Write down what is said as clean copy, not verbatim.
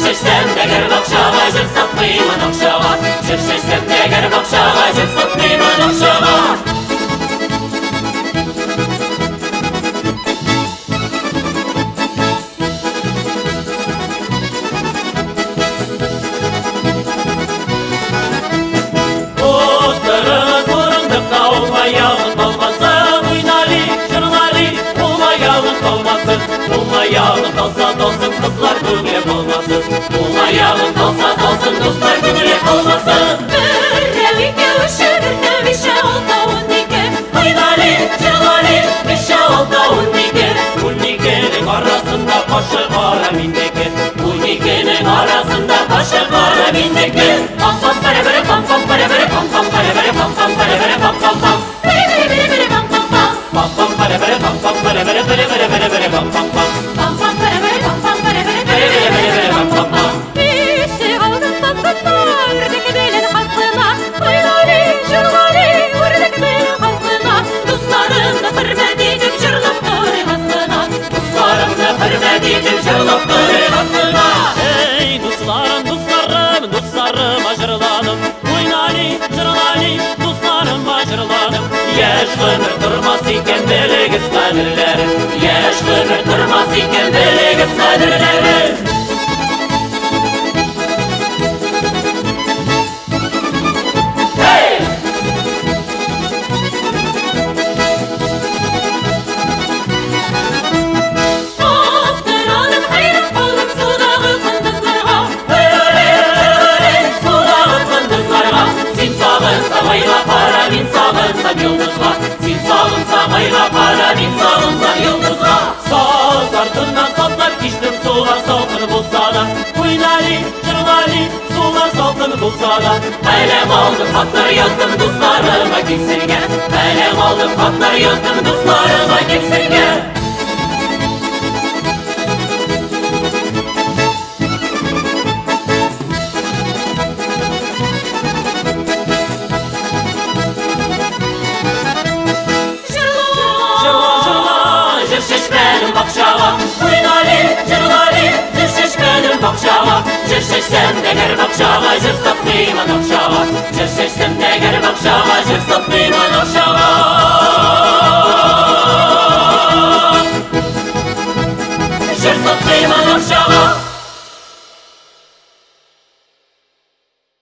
чәчсәм дә бакчага, җыр сатмыймын акчага. Җыр чәчсәм дә бакчага, җыр сатмыймын акчага. Утырыгыз урындыкта, уң аягын талмасын, уйнали, җырлали, ул аягын талмасын. Уң аягын талса талсын, кызлар күңеле калмасын. Уң аягын талса талсын, дуслар күңеле калмасын. Берәү, икәү, өчәү, дүртәү, бишәү, алтау, 12. Уйнали, җырлали, бишәү, алтау, 12. 12-нең арасында кашы кара миннеке. 12-нең арасында кашы кара миннеке. Пам-пам, пара-пара, пам-пам, пара-пара, пам-пам, пара-пара, пам-пам, пара-пара, пам-пам-пам. Бери-бери-бери-бери, пам-пам-пам. Пам-пам, пара-пара, пам-пам, пара-пара, пара-пара, пара-пара, пам-пам-пам. Пам-пам, пара-пара, пам-пам, пара-пара, Пара-пара, пам-пам-пам. Ишек алдын сазгына, үрдек белән казгына. Уйнали, җырлали, үрдек белән казгына. Дусларымны хөрмәт итеп җырлап торыйк азгына. Дусларымны хөрмәт итеп җырлап торыйк азгына. Эй, дусларым, дусларым, дусларыма җырладым. Уйнали, җырлали, дусларыма җырладым. Яшь гомер тормас икән, белегез кадерләрен. Яшь гомер тормас икән, белегез кадерләрен. Hey! Аптырадым, хәйран калдым судагы кондызларга. Судагы кондызларга. Син сагынсаң айга кара, мин сагынсам йолдызга. Син сагынсаң айга кара, мин сагынсам йолдызга. Саз артыннан сазлар кичтем, сулар салкын булса да. Уйнали, җырлали, сулар салкын булса да. Каләм алдым, хатлар яздым дусларыма килсенгә. Каләм алдым, хатлар яздым дусларыма килсенгә. Җырла, Җырла, җыр чәчмәдем бакчага. Уйнали, җырлали, җыр чәчмәдем бакчага. Җыр чәчсәм дә гәр бакчага, җыр сатмыймын акчага. Җыр чәчсәм дә гәр бакчага, җыр сатмыймын акчага. Җыр сатмыймын акчага.